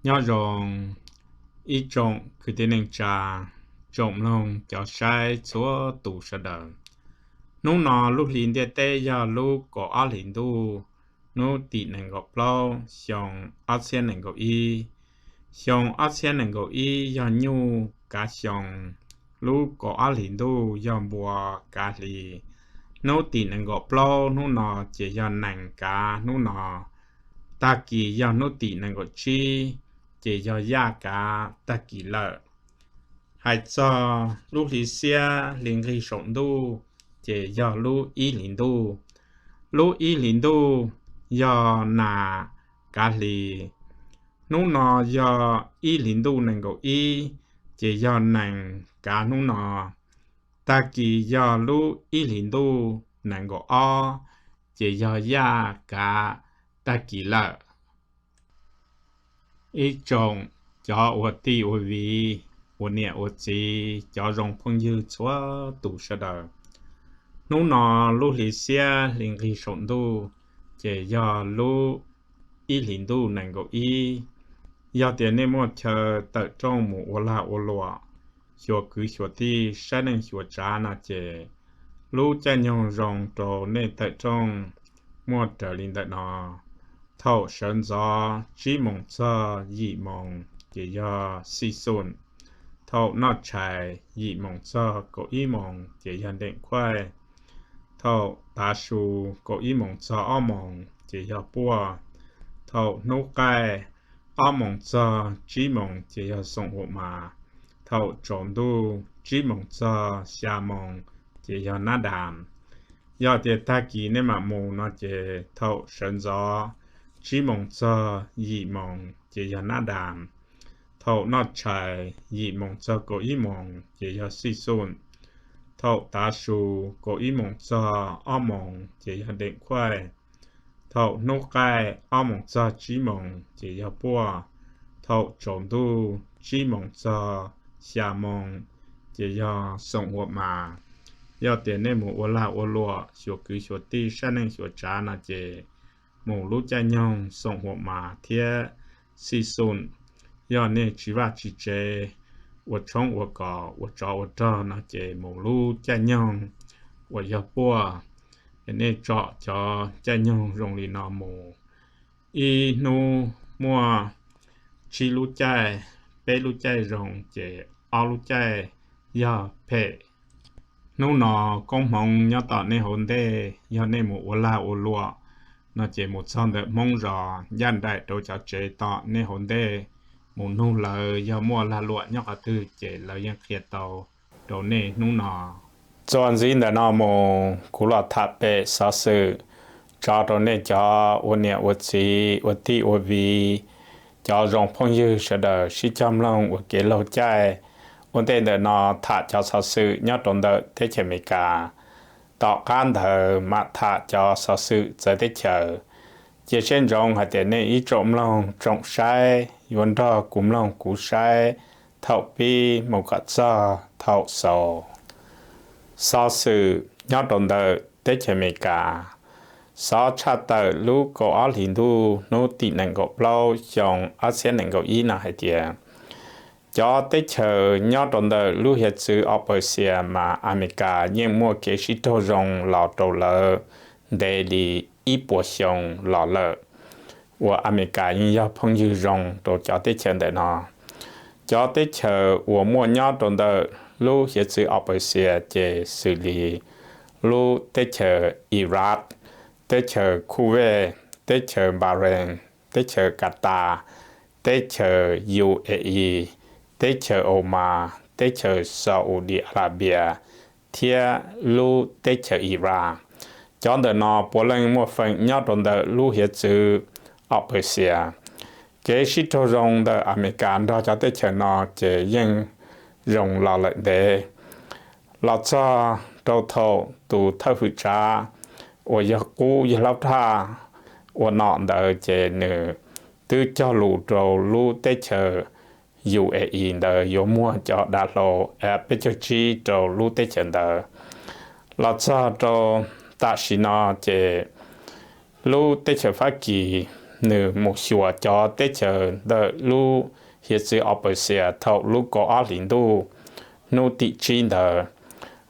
Nyob zoo ib tsoom kwv tij neej tsa, tsoom mloog cov saib txhua tus sawv daws. Hnub no lub hli ntiaj teb yog lub kaum ob hlis ntuj, hnub tim nees nkaum plaub, xyoo ob txhiab nees nkaum ib. Xyoo ob txhiab nees nkaum ib yog nyuj kav xyoo, lub kaum ob hlis ntuj yog npua kav hli. Hnub tim nees nkaum plaub hnub no ces yog nees kav hnub no. Tag kis yog hnub tim nees nkaum tsib, ces yog yaj kav tag kis lawm. Hais txog lub hli xiab hli nqig saum ntuj, ces yog lub ib hlis ntuj. Lub ib hlis ntuj yog nas kav hli. Hnub no yog ib hlis ntuj nees nkaum ib, ces yog nees kav hnub no. Tag kis yog lub ib hlis ntuj nees nkaum ob, ces yog yaj kav tag kis lawm. Ib tsoom cov ua tij ua viv, ua niam ua txiv, cov zoo phooj ywg txhua tus sawv daws. Hnub no lub hli xiab hli nqig saum ntuj, ces yog lub ib hlis ntuj nees nkaum ib. Yog tias nej muaj chaw tawm rooj mus ua lag ua luam, xyuas kwv xyuas tij, saib neej xyuas tsav no ces lub caij nyoog zoo rau nej tawm rooj muaj raws li ntawm no. Thaum sawv ntxov tsib moos txog yim moos ces yog xij xun. Thaum noj tshais yim moos txog kaum ib moos ces yog nteem khuaij. Thaum tav su kaum ib moos txog ob moos ces yog puaj. Thaum hnub qaij ob moos txog tsib moos ces yog xoom huam mas. Thaum tsaus ntuj tsib moos txog xya moos ces yog nab dam. Yog tias tag kis nej mam mus no ces thaum sawv ntxov tsib moos txog yim moos ces yog nab dam. Thaum noj tshais yim moos txog kaum ib moos ces yog xij xun. Thaum tav su kaum ib moos txog ob moos ces yog nteem khuaij. Thaum hnub qaij ob moos txog tsib moos ces yog puaj. Thaum tsaus ntuj tsib moos txog xya moos ces yog xoom huam mas. Yog tias nej mus ua lag ua luam, xyuas kwv xyuas tij, saib neej xyuas tsav no ces mus lub caij nyoog xoom huam mas thiab xij xun. Yog nej tsis vaj tsis tsev, ua tshoob ua kos, ua tsov ua rog no ces mus lub caij nyoog uas yog puaj. Es nej tsom cov caij nyoog zoo li no mus. Ib hnub muaj tsib lub caij, peb lub caij zoo ces ob lub caij yog phem. Hnub no koob hmoov nyob tom nej hauv ntej, yog nej mus ua lag ua luam no ces mus txog ntawm Hmoob zos ncaj nraim rau cov tsev tom nej hauv ntej, mus nug lawv yog muaj lag luam nyob qhov twg ces lawv yeej qhia tau rau nej hnub no. Txuas ntxiv ntawm no mus kuv los tham pem xov xwm tso rau nej cov ua niam ua txiv, ua tij ua viv, cov zoo phooj ywg sawv daws sib cog mloog ua kev laug caij. Ua ntej ntawm no tham cov xov xwm nyob rau ntawm teb chaws Amelikas. Tom qab ntawd mam tham cov xov xwm txawv teb chaws. Cia siab ntsoov hais tias nej ib tsoom mloog tsoom saib yuav nrog kuv mloog kuv saib thaum pib mus kom txog thaum xaus. Xov xwm nyob rau ntawm teb chaws Amelikas. Xov tshaj tawm lub kaum ob hlis ntuj hnub tim nees nkaum plaub xyoo ob txhiab nees nkaum ib no hais tias cov teb chaws nyob rau ntawm lub hiav txwv Australia mas Amelikas yeej muaj kev sib raug zoo los rau lawv ntev li ib puas xyoo los lawm, uas Amelikas yeej yog phooj ywg zoo rau cov teb chaws ntawm no. Cov teb chaws uas muaj nyob rau ntawm lub hiav txwv Australia ces xws li lub teb chaws Iraq, teb chaws Kuwait, teb chaws Bahrain, teb chaws Qatar, teb chaws U A E, teb chaws Oman, teb chaws Saudi Arabia, thiab lub teb chaws Iraq. Cov ntawm no puav leej muaj feem nyob rau ntawm lub hiav txwv Australia. Kev sib raug zoo ntawm Amelikas nrog cov teb chaws no ces yeej zoo los lawm ntev. Los txog rau thaum tus thawj hwm tsav uas yog qub yawg laub raj ua nom ntawd ces nws twb cog lus rau lub teb chaws U A E ntawd yuav muag cov dav hlau F peb caug tsib rau lub teb chaws ntawd. Los txog rau tam sim no ces lub teb chaws Fab Kis nws mus xyuas cov teb chaws ntawm lub hiav txwv Ob Pawg Xias thaum lub kaum ob hlis ntuj hnub tim tsib ntawd,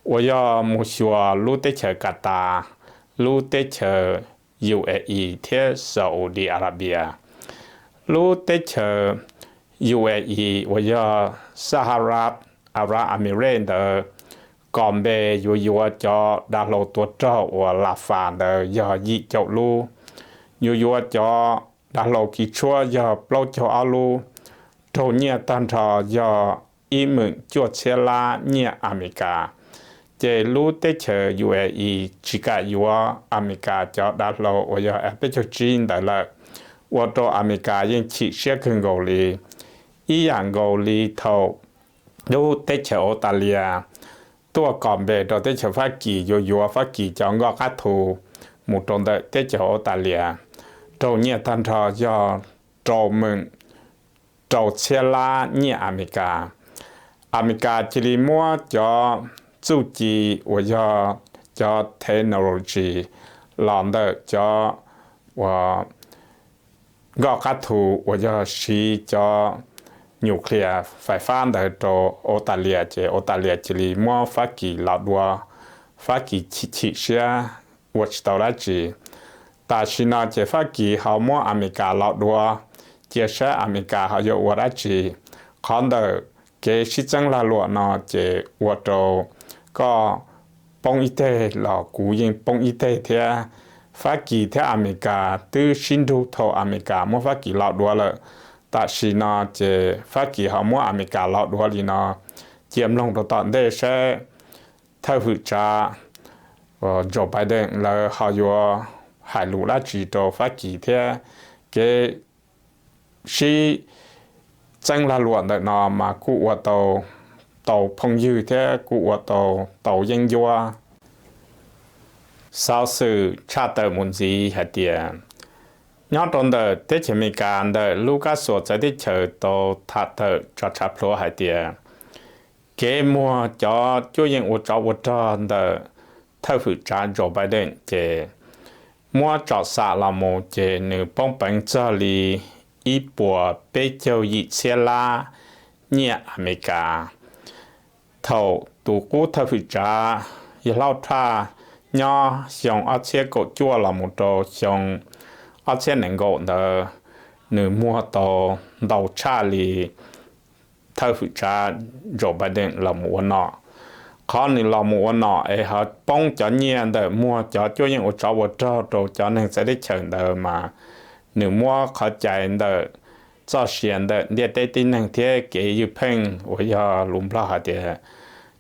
uas yog mus xyuas lub teb chaws Katas, lub teb chaws U A E thiab Saudi Arabia. Lub teb chaws U A E uas yog Saharab Arab Emirates ntawd, kom npe yuav yuav cov dav hlau tua rog uas Rafah ntawd yog yim caum lub, yuav yuav cov dav hlau kis tshuab yog plaub caug ob lub, raug nyiaj tag nrho yog ib hmj cuaj txhiab lab nyiaj Amelikas. Ces lub teb chaws U A E tsis kam yuav Amelikas cov dav hlau uas yog F peb caug tsib ntawd lawm, ua rau Amelikas yeej chim siab kawg nkaus li. Ib yam nkaus li thaum lub teb chaws Australia tuaj kom npe rau teb chaws Fab Kis yuav yuav Fab Kis cov nkoj qab thu mus rau ntawm teb chaws Australia, raug nyiaj tag nrho yog rau hmj rau txhiab lab nyiaj Amelikas. Amelikas cia li muab cov txuj ci uas yog cov technology los ntawm cov uas nkoj qab thu uas yog siv cov nuclear fais fab ntawd rau Australia, ces Australia cia li muab Fab Kis los dua, Fab Kis chim siab ua tsis tau dab tsi. Tam sim no ces Fab Kis ho muab Amelikas los dua, cia saib Amelikas ho yuav ua dab tsi. Qhov ntawm kev sib txeeb lag luam no ces ua rau koj poob ib teg los kuv yeej poob ib teg thiab. Fab Kis thiab Amelikas twb sib nrug thaum Amelikas muab Fab Kis los dua lawm. Tam sim no ces Fab Kis ho muab Amelikas los dua li no, cia mloog rau tom ntej saib thawj hwm tsav Joe Biden lawv ho yuav hais lus dab tsi rau Fab Kis thiab. Kev sib txeeb lag luam ntawm no mas kuj ua tau tau phooj ywg thiab kuj ua tau tau yeeb ncuab. Xov xwm tshaj tawm mus ntxiv hais tias, nyob rau ntawm teb chaws Amelikas ntawm lub kab xuas txawv teb chaws tau tham tawm tso tshav pluav hais tias, kev muag cov cuab yeej ua tsov ua rog ntawm thawj hwm tsav Joe Biden ces muab tsom xam los mus ces nws poob peev txog li ib puas peb caug yim txhiab lab nyiaj Amelikas. Thaum tus qub thawj hwm tsav yawg Hlaub Tshaj nyob xyoo ob txhiab kaum cuaj los mus rau xyoo ob txhiab nees nkaum ntawd, nws muag tau ntau tshaj li thawj hwm tsav Joe Biden los mus ua nom. Qhov nws los mus ua nom es ho poob cov nyiaj ntawm muag cov cuab yeej ua tsov ua rog rau cov neeg txawv teb chaws ntawd mas nws muab qhov cai ntawm txoj sia ntawm ntiaj teb tib neeg thiab kev ywj pheej uas yog lus Nplog hais tias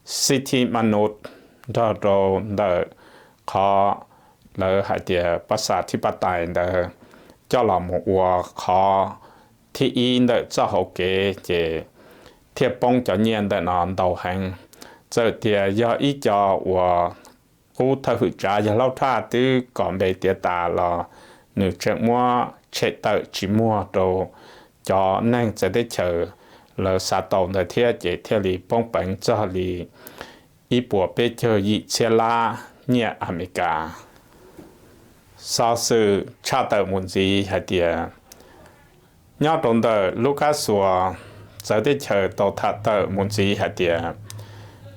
siti manu nrog rau ntawm qhov lawv hais tias pab xas thib pab tais ntawd coj los mus ua qhov thib ib ntawm txoj hauv kev ces thiaj poob cov nyiaj ntawm no ntau heev. Txawm tias yog ib co uas qub thawj hwm tsav yawg Hlaub Tshaj twb kom npe tiav tas los nws tseem muab tshem tawm tsis muag rau cov neeg txawv teb chaws lawv xav tau ntawd thiab ces thiaj li poob peev txog li ib puas peb caug yim txhiab lab nyiaj Amelikas. Xov xwm tshaj tawm mus ntxiv hais tias, nyob rau ntawm lub kab xuas txawv teb chaws tau tham tawm mus ntxiv hais tias,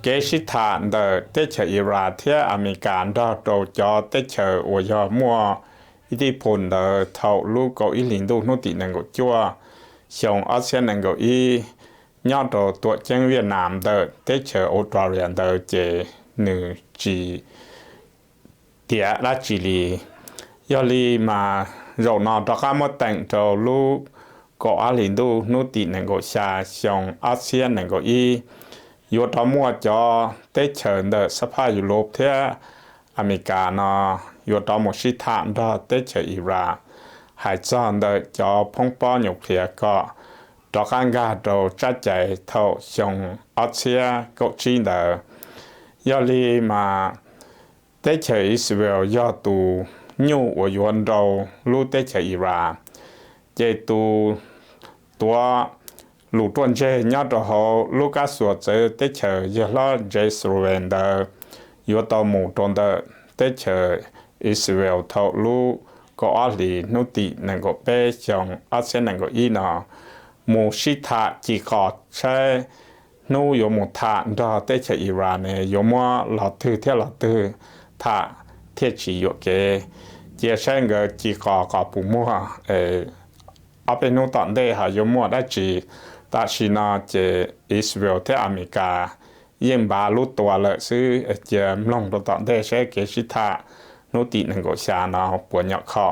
kev sib tham ntawm teb chaws Iran thiab Amelikas nrog rau cov teb chaws uas yog muaj ib tij phu ntawd thaum lub kaum ib hlis ntuj hnub tim nees nkaum cuaj xyoo ob txhiab nees nkaum ib, nyob rau tuam ceeb Vietnam ntawm teb chaws Australia ntawd ces nws tsis tiav dab tsi li. Yog li mas zaum no rov qab muab teem rau lub kaum ob hlis ntuj hnub tim nees nkaum xya xyoo ob txhiab nees nkaum ib, yuav rov muaj cov teb chaws ntawm xab phaj Yus Lauv thiab Amelikas no yuav rov mus sib tham nrog teb chaws Iran hais txog ntawm cov phoob pob nuclear kom rov qab nkag rau tsab cai thaum xyoo ob txhiab kaum tsib ntawd. Yog li mas teb chaws Israel yog tus nyuj uas yuav nrau lub teb chaws Iran, ces tus tuav lus ruaj ntseg nyob rau hauv lub kab xuas txawv teb chaws yawg hlob Jake Sullivan ntawd yuav tau mus rau ntawm teb chaws Israel thaum lub kaum ob hlis hnub tim nees nkaum peb xyoo ob txhiab nees nkaum ib no mus sib tham ci qos saib hnub yuav mus tham nrog teb chaws Iran ne yuav muab los twg thiab los twg tham thiaj tsis yuam kev. Cia saib nkawd ci qos qos puas muag, ob peb hnub tom ntej ho yuav muaj dab tsi. Tam sim no ces Israel thiab Amelikas yeej npav lub tua lawm xwb, cia mloog rau tom ntej saib kev sib tham hnub tim nees nkaum xya no puas nyom kho.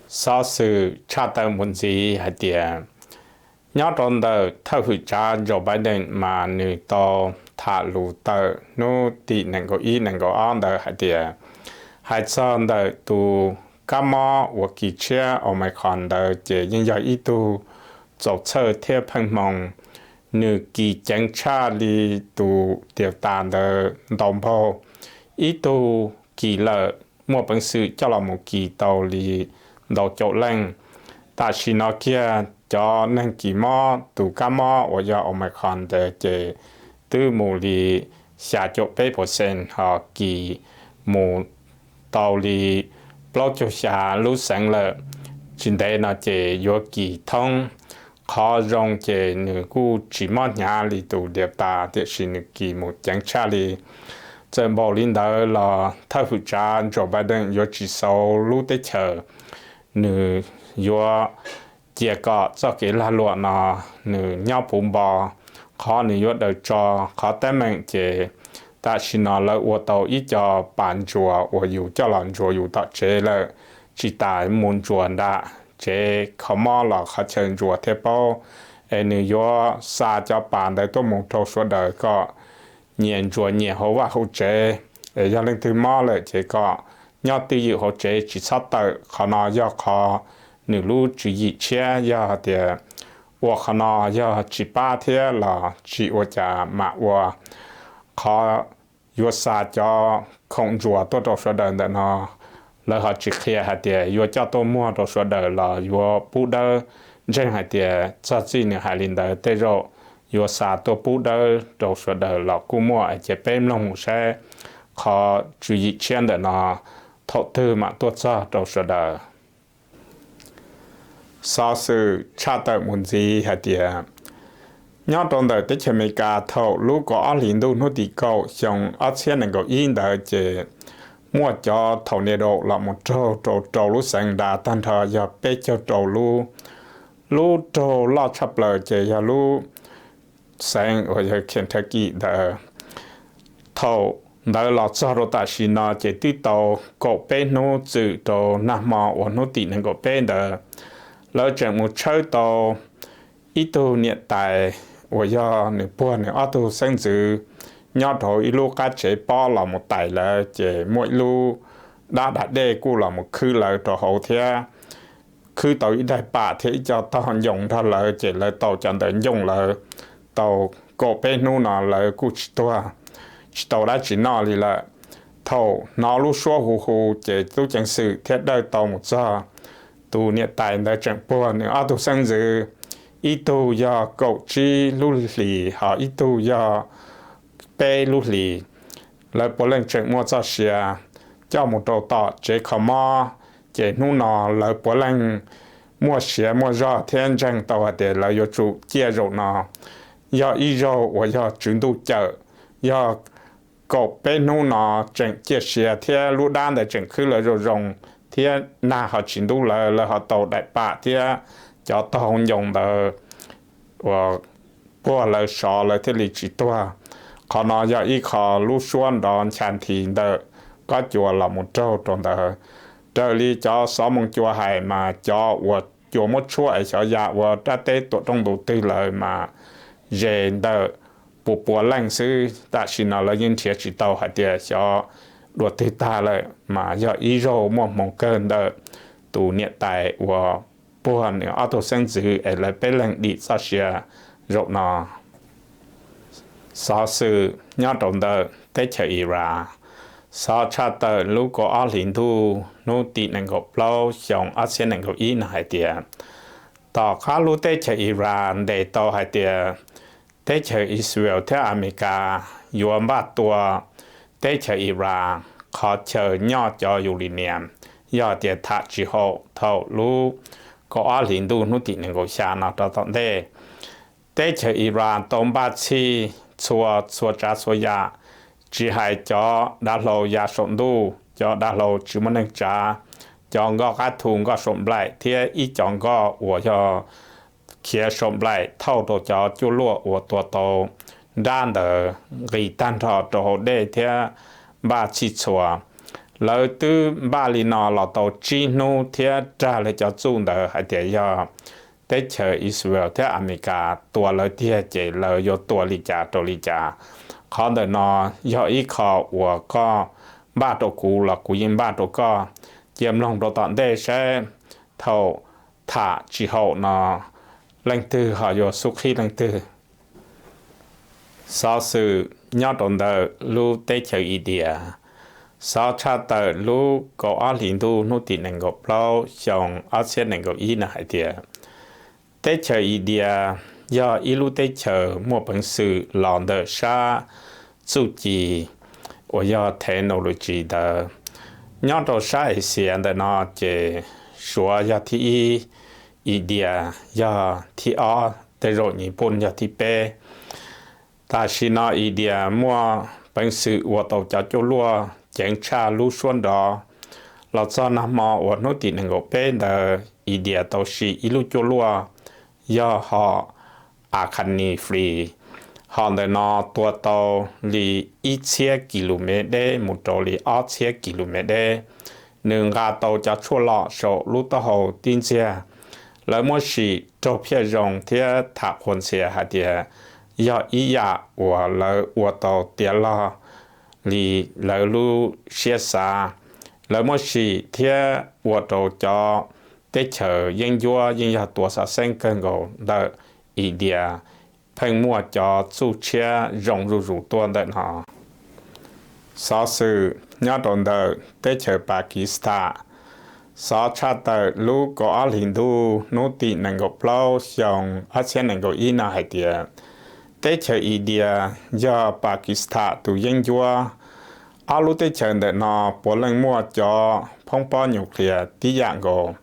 Xov xwm tshaj tawm mus ntxiv hais tias, nyob rau ntawm thawj hwm tsav Joe Biden mas nws tau tham lus tawm hnub tim nees nkaum ib nees nkaum ob ntawd hais tias, hais txog ntawm tus kab mob uas kis tshiab Omicron ntawd ces yeej yog ib tug txaus txhawj thiab pheej hmoo. Nws kis ceev tshaj li tus Delta ntawd ntau npaug, ib tug kis lawm muaj peev xwm coj los mus kis tau li ntau caum leej. Tam sim no kiag cov neeg kis mob tus kab mob uas yog Omicron ntawd ces twb mus li xya caum peb percent ho kis mus tau li plaub caug xya lub xeev lawm. Tsis ntev no ces yuav kis thoob. Qhov zoo ces nws kuj tsis mob hnyav li tus Delta tiam sis nws kis mus ceev tshaj li. Txawm npaum li ntawd los thawj hwm tsav Joe Biden yuav tsis xauv lub teb chaws, nws yuav cia kom txoj kev lag luam no nws nyob puv npo. Qhov nws yuav daws tso qhov teeb meem ces tam sim no lawv ua tau ib co pas ntsuas uas yus coj los ntsuas yus tom tsev lawm, tsis tas mus ntsuas nram tsev kho mob los qhov chaw ntsuas thiaj paub. Es nws yuav xa cov pas ntawd tuaj mus rau sawv daws kom nyias ntsuas nyias hauv vaj hauv tsev, es yog leej twg mob lawm ces kom nyob twj ywm hauv tsev tsis txhob tawm. Qhov no yog qhov nws lub tswv yim tshiab, yog hais tias ua qhov no yog tsis pab thiab los tsis ua cas mam ua. Qhov yuav xa cov khoom ntsuas tuaj rau sawv daws ntawm no, lawv ho tsis qhia hais tias yuav coj tuaj muag rau sawv daws los yuav pub dawb. Ntseeg hais tias txog txij nws hais li ntawd tej zaum yuav xa tuaj pub dawb rau sawv daws los kuj muaj. Ces peb mloog mus saib qhov tswv yim tshiab ntawm no thaum twg mam tuaj txog rau sawv daws. Xov xwm tshaj tawm mus ntxiv hais tias, nyob rau ntawm teb chaws Amelikas thaum lub kaum ob hlis ntuj hnub tim kaum xyoo ob txhiab nees nkaum ib ntawd ces muaj cov tornado los mus raug rau rau lub xeev nrad, tag nrho yog peb caug rau lub. Lub raug loj tshaj plaws ces yog lub xeev uas yog Kentucky ntawd. Thaum ntawd los txog rau tam sim no ces twb tau kaum peb hnub txwm rau nag hmo uas hnub tim nees nkaum peb ntawd, lawv tseem mus tshawb tau ib tug niam tais uas yog nws puag nws ob tug xeeb ntxwv nyob rau ib lub qab tsev pob los mus tais lawv, ces muaj ib lub dab da dej kuj los mus khwb lawv rau hauv thiab khwb tau ib daim pam thiab ib co tog ncoo nrog lawv, ces lawv tau cov ntawd ncoo lawv tau kaum peb hnub no lawv kuj tsis tuag, tsis tau dab tsi noj li lawm. Thaum hnov lub suab hu hu ces tub ceev xwm thiab dawj tau mus txog, tus niam tais ntawd tseem puag nws ob tug xeeb ntxwv, ib tug yog kaum tsib lub hlis ho ib tug yog peb lub hlis. Lawv puav leej tseem muaj txoj sia coj mus rau tom tsev kho mob, ces hnub no lawv puav leej muaj siav muaj zog thiab ntseeg tau hais tias lawv yuav tsum ciaj zaum no. Yog ib zaug uas yog tswv ntuj cawm, yog kaum peb hnub no tseem ciaj sia thiab lub dab ntawd tseem khwb lawv zoo zoo thiab nag ho tsis ntub lawv, lawv ho tau daim pam thiab cov tog ncoo ntawd uas puag lawv sov lawv thiaj li tsis tuag. Qhov no yog ib qho lub suab nrov ncha nthi ntawm kob cua los mus raug rau ntawd. Raws li cov xov moo cua hais mas cov uas cua muab tshuab es xyov ya ua rab teb tuam rooj ntu twg lawm mas ze ntawm pua pua leej xwb. Tam sim no lawv yeej nrhiav tsis tau hais tias xyov dua twg tag lawm, mas yog ib zaug muaj hmoo kawg ntawm tus niam tais uas puag nws ob tug xeeb ntxwv es lawv peb leeg dim txoj sia zaum no. Xov xwm nyob rau ntawm teb chaws Iran. Xov tshaj tawm lub kaum ob hlis ntuj hnub tim nees nkaum plaub xyoo ob txhiab nees nkaum ib no hais tias, tom qab lub teb chaws Iran ntes tau hais tias teb chaws Israel thiab Amelikas yuav npaj tua teb chaws Iran qhov chaw nyoj cov uranium, yog tias tham tsis haum thaum lub kaum ob hlis ntuj hnub tim nees nkaum xya no rau tom ntej. Teb chaws Iran tau npaj txhij txhua txhua tsav txhua yam, tsis hais cov dav hlau ya saum ntuj, cov dav hlau tsis muaj neeg tsav, cov nkoj qab thu, nkoj saum nplaim thiab ib co nkoj uas yog khiav saum nplaim thauj rau cov cuaj luaj uas tua tau nrab ntawd nqis tag nrho rau hauv dej thiab npaj txhij txhua. Lawv twb npaj li no los tau tsib hnub thiab rag lawv cov txuj ntawd hais tias yog teb chaws Israel thiab Amelikas tua lawv tiag ces lawv yuav tua li cas rau li cas. Qhov ntawm no yog ib qho uas koj npaj rau kuv los kuv yeej npaj rau koj. Cia mloog rau tom ntej saib thaum tham tsis haum no leej twg ho yuav xub qhib leej twg. Xov xwm nyob rau ntawm lub teb chaws India. Xov tshaj tawm lub kaum ob hlis ntuj hnub tim nees nkaum plaub xyoo ob txhiab nees nkaum ib no hais tias teb chaws India yog ib lub teb chaws muaj peev xwm los ntawm sab txuj ci uas yog technology ntawd. Nyob rau sab Axias ntawm no ces Suav yog thib ib, India yog thib ob, tej zaum Nyij Pooj yog thib peb. Tam sim no India muaj peev xwm ua tau cov cuaj luaj ceev tshaj lub suab nrov. Los txog nag hmo uas hnub tim nees nkaum peb ntawd India tau sim ib lub cuaj luaj yog hom Akani Fleet. Hom ntawm no tua tau li ib txhiab kis lus mev deb mus rau li ob txhiab kis lus mev deb. Nws nqa tau cov tshuaj lom saum lub taub hau tib ntxiag. Lawv muab sim raug phiaj zoo thiab tham qhuas ntxhias hais tias yog ib yam uas lawv ua tau tiav log li lawv lub siab xav. Lawv muab sim thiab ua rau cov teb chaws yeeb ncuab yeej yog tua xov xeeb kawg nkaus ntawm India pheej muaj cov txuj tshiab zoo zuj zus tuaj ntawm no. Xov xwm nyob rau ntawm teb chaws Pakistan. Xov tshaj tawm lub kaum ob hlis ntuj hnub tim nees nkaum plaub xyoo ob txhiab nees nkaum ib no hais tias teb chaws India yog Pakistan tus yeeb ncuab. Ob lub teb chaws ntawm no puav leej muaj cov phoob pob nuclear tib yam nkaus.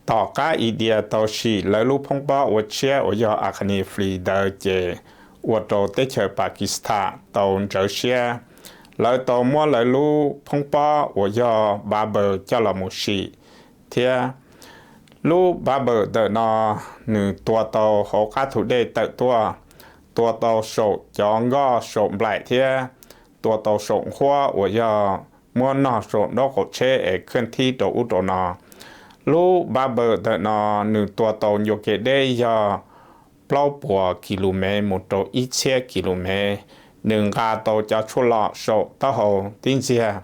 Tom qab India tau sim lawv lub phoob pob ua tshiab uas yog Akani Fleet ntawd ces ua rau teb chaws Pakistan tau ntsawv siab. Lawv tau muab lawv lub phoob pob uas yog Babur coj los mus sim thiab. Lub Babur ntawm no nws tua tau hauv qab thu dej tawm tuaj, tua tau saum cov nkoj saum nplaim thiab tua tau saum nqhuab uas yog muab nog saum nraub qaum tsheb es khwj thib rau ub rau no. Lub Babur ntawm no nws tua tau ncua kev deb yog plaub puas kis lus mev mus rau ib txhiab kis lus mev. Nws nqa tau cov tshuaj lom saum taub hau tib ntxiag.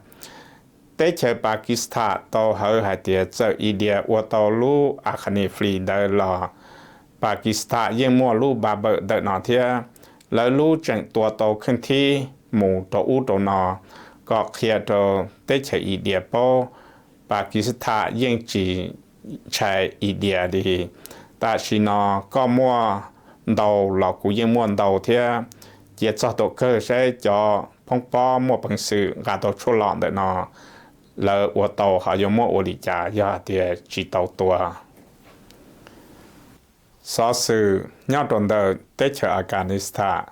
Teb chaws Pakistan tau hawv hais tias txawm India ua tau lub Akani Fleet ntawd los Pakistan yeej muaj lub Babur ntawm no thiab. Lawv lub tseem tua tau khwj thib mus rau ub rau no kom qhia rau teb chaws India paub Pakistan yeej tsis ntshai India li. Tam sim no koj muaj ntau los kuv yeej muaj ntau thiab. Cia txog tuam kawg saib cov phoob pob muaj peev xwm nqa tau tshuaj lom ntawm no lawv ua tau ho yuav muab ua li cas yog hais tias tsis tau tua. Xov xwm nyob rau ntawm teb chaws Afghanistan.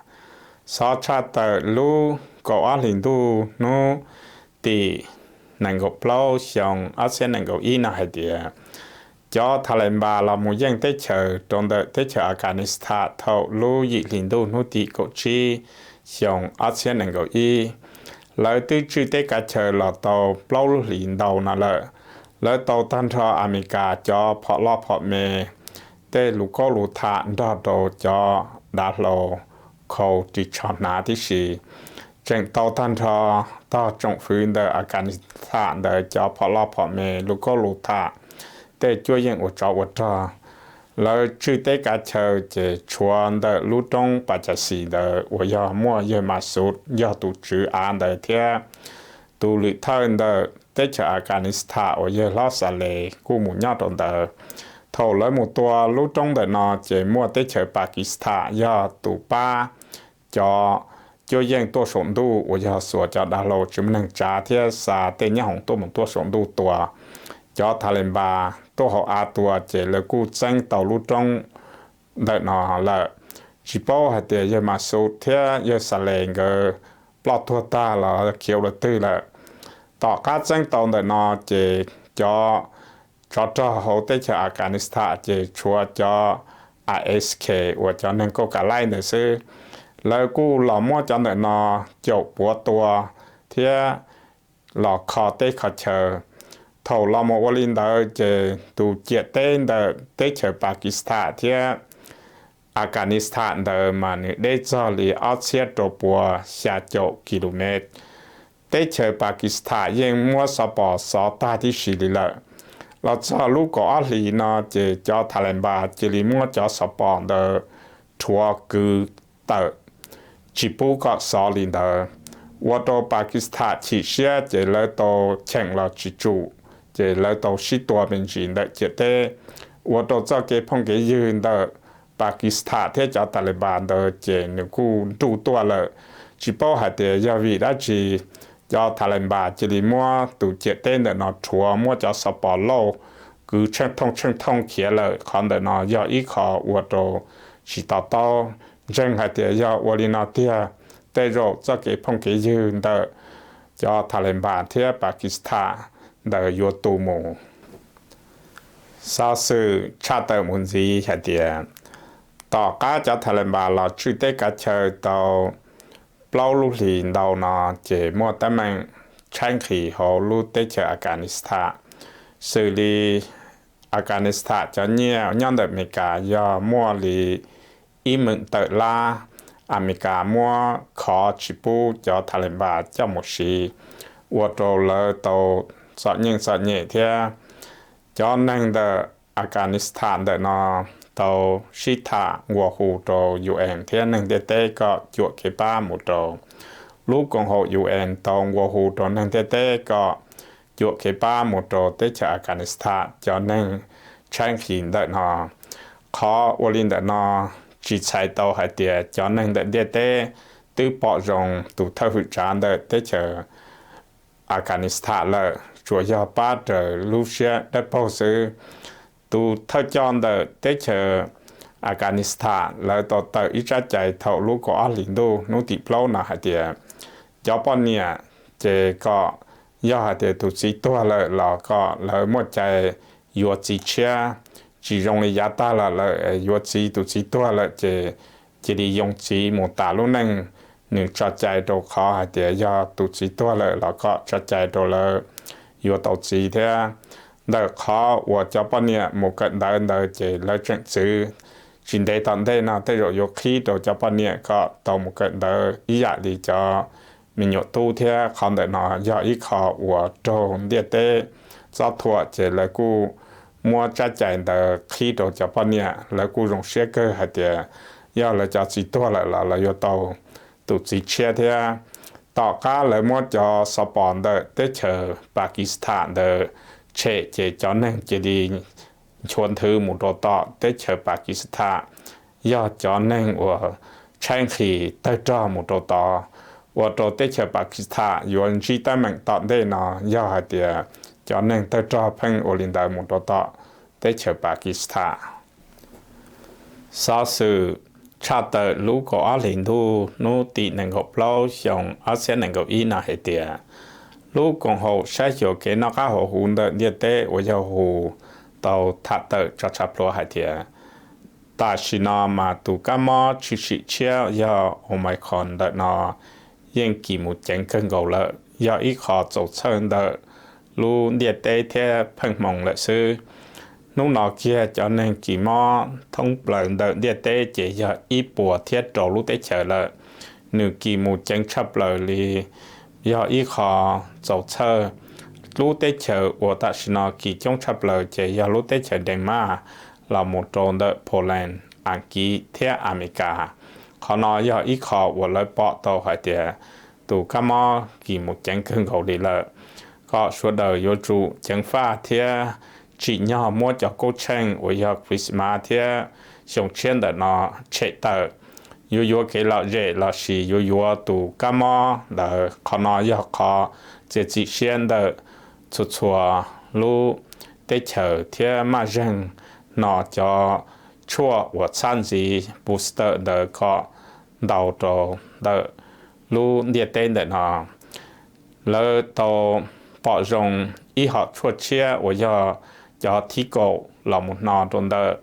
Xov tshaj tawm lub kaum ob hlis ntuj hnub tim nees nkaum plaub xyoo ob txhiab nees nkaum ib no hais tias cov Taliban los mus yeej teb chaws rau ntawm teb chaws Afghanistan thaum lub yim hli ntuj hnub tim kaum tsib xyoo ob txhiab nees nkaum ib. Lawv twb tswj teb kav chaw los tau plaub lub hlis ntau no lawm. Lawv tau tag nrho Amelikas cov phom loj phom me, tej lus kaub lus tham nrog rau cov dav hlau khau ris tsho hnav tib si. Tseem tau tag nrho tog tsoom fwv ntawm Afghanistan ntawd cov phom loj phom me, lus kaub lus tham, tej cuab yeej ua tsov ua rog. Lawv tswj teb kav chaw ces tshuav ntawm lub roob Pajasi ntawd uas yog muaj yawg Masuv yog tus tswv av ntawd thiab tus lwm thawj ntawm teb chaws Afghanistan uas yawg hlob Xales kuj mus nyob rau ntawd. Thaum lawv mus tua lub roob ntawm no ces muaj teb chaws Pakistan yog tus pab cov cuab yeej tuaj saum ntuj uas yog xuas cov dav hlau tsis muaj neeg tsav thiab xa tej nyoob hoom tuaj mus tuaj saum ntuj tua. cov Taliban tuaj hauv av tua ces lawv kuj txeeb tau lub roob ntawm no lawm. Tsis paub hais tias yawg Massoud thiab yawg Saleh nkawd ploj tuag tag los khiav ua twg lawm. Tom qab txeeb tau ntawm no ces cov tsov rog hauv teb chaws Afghanistan ces tshuav cov ISK uas cov neeg kaum ka laij ntawd xwb. Lawv kuj los muab cov ntawm no caum puav tua thiab los kho teb kho chaw. Thaum los mus ua li ntawd ces tus ciam teb ntawm teb chaws Pakistan thiab Afghanistan ntawd mas nws deb txog li ob txhiab rau puas xya caum kilomev. Teb chaws Pakistan yeej muab xov pos xov tag tib si li lawm. Los txog lub kaum ob hlis no ces cov Taliban cia li muab cov xov pos ntawd rhuav kwv tawm, tsis pub kom xov li ntawd, ua rau Pakistan chim siab ces lawv tau cheem los tsis tsum, ces lawv tau sib tua me ntsis ntawm ciam teb, ua rau txoj kev phooj kev ywg ntawm Pakistan thiab cov Taliban ntawd ces nws kuj nruj tuaj lawm. Tsis paub hais tias yog vim dab tsi cov Taliban cia li muab tus ciam teb ntawm no rhuav, muab cov xov pos lauj kwv tsheej thooj tsheej thooj khiav lawm. Qhov ntawm no yog ib qho ua rau tsis to taub. Ntseeg hais tias yog ua li no tiag, tej zaum txoj kev phooj kev ywg ntawm cov Taliban thiab Pakistan ntawd yuav tu mus. Xov xwm tshaj tawm mus ntxiv hais tias, tom qab cov Taliban los tswj teb kav chaw tau plaub lub hlis ntau no ces muaj teeb meem tshaib nqhis hauv lub teb chaws Afghanistan. Xws li Afghanistan cov nyiaj nyob ntawm Amelikas yog muaj li ib meem tawm lab, Amelikas muab khov tsis pub cov Taliban coj mus siv, ua rau lawv tau txom nyem txom nyem thiab. Cov neeg ntawm Afghanistan ntawm no tau sib tham nqua hu rau UN thiab neeg ntiaj teb kom cuam kev pab mus rau. Lub koom haum UN tau nqua hu rau neeg ntiaj teb kom cuam kev pab mus rau teb chaws Afghanistan cov neeg tshaib nqhis ntawm no. Qhov ua li ntawm no tsis txhais tau hais tias cov neeg ntawm ntiaj teb twb pom zoo tus thawj hwm tsav ntawm teb chaws Afghanistan lawm, tsuas yog pab raws lub siab dawb paug xwb. Tus thawj coj ntawm teb chaws Afghanistan lawv tau tawm ib tsab cai thaum lub kaum ob hlis ntuj hnub tim plaub no hais tias cov poj niam ces kom yog hais tias tus txiv tuag lawm los kom lawv muaj cai yuav txiv tshiab, tsis zoo li yav tag los lawv yuav txiv, tus txiv tuag lawm ces cia li yoo txiv mus tas lub neej. Nws tso cai rau qhov hais tias yog tus txiv tuag lawm los kom tso cai rau lawv yuav tau txiv thiab. Ntawm qhov uas cov poj niam mus kawm ntawv ntawd ces lawv tseem txwv, tsis ntev tom ntej no tej zaum yuav qhib rau cov poj niam kom tau mus kawm ntawv ib yam li cov me nyuam tub thiab. Qhov ntawm no yog ib qho uas raug ntiaj teb txob thuam ces lawv kuj muab tsab cai ntawd qhib rau cov poj niam. Lawv kuj zoo siab kawg hais tias yog lawv cov txiv tuag lawm los lawv yuav tau tus txiv tshiab thiab. Tom qab lawv muab cov xov pos ntawm teb chaws Pakistan ntawd tshem ces cov neeg cia li nchuav nthwv mus rau tom teb chaws Pakistan, yog cov neeg uas tshaib nqhis tawg rog mus rau tod, ua rau teb chaws Pakistan yuav ntsib teeb meem tom ntej no yog hais tias cov neeg tawg rog pheej ua li ntawd mus rau tom teb chaws Pakistan. Xov xwm tshaj tawm lub kaum ob hlis ntuj hnub tim nees nkaum plaub xyoo ob txhiab nees nkaum ib no hais tias, lub koom haum saib xyuas kev noj qab haus huv ntawm ntiaj teb uas yog who tau tham tawm tso tshaj pluav hais tias, tam sim no mas tus kab mob tshwm sim tshiab yog Omicron ntawm no yeej kis mus ceev kawg nkaus lawm, yog ib qho txaus txhawj ntawm lub ntiaj teb thiab pheej hmoo lawm xwb. Hnub no kiag cov neeg kis mob thoob plaws ntawm ntiaj teb ces yog ib puas thiab rau lub teb chaws lawm. Nws kis mus ceev tshaj plaws li, yog ib qho txaus txhawj. Lub teb chaws uas tam sim no kis coob tshaj plaws ces yog lub teb chaws Denmark los mus rau ntawm Poland, Askiv thiab Amelikas. Qhov no yog ib qho uas lawv pom tau hais tias tus kab mob kis mus ceev kawg nkaus li lawm. Kom sawv daws yuav tsum ceev faj thiab tsim nyog muab cov koob tsheej uas yog Christmas thiab xyoo tshiab ntawm no tshem tawm, yuav yuav kev lom zem lossis yuav yuav tus kab mob ntawd. Qhov no yog qhov txiav txim siab ntawm txhua txhua lub teb chaws thiab maj zeeg hno cov tshuaj uas txhab ntxiv booster ntawd kom ntau rau ntawm lub ntiaj teb ntawm no. Lawv tau pom zoo ib hom tshuaj tshiab uas yog cov thib kaum los mus hno rau ntawm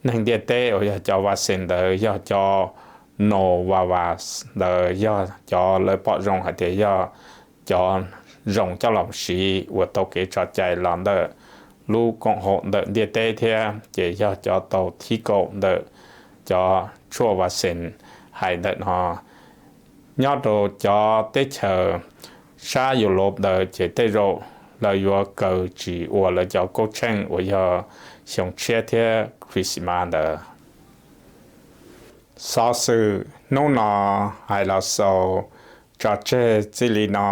neeg ntiaj teb uas yog cov vaccine ntawd yog cov Novavax ntawd yog cov lawv pom zoo hais tias yog cov zoo coj los siv uas tau kev tso cai los ntawm lub koom haum ntawm ntiaj teb thiab ces yog cov tau thib kaum ntawm cov tshuaj vaccine hais ntawm no. Nyob rau cov teb chaws sab Europe ntawd ces tej zaum lawv yuav kaw tsis ua lawv cov kaub tsheej uas yog xyoo tshiab thiab Christmas ntawd. Xov xwm hnub no hais los xaus tso tseg txij li no,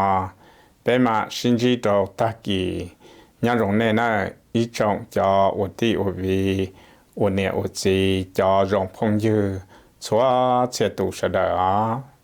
peb mam sib ntsib rau tag kis. Nyob zoo nej nawb ib tsoom cov ua tij ua viv, ua niam ua txiv, cov zoo phooj ywg txhua txhia tus sawv daws os.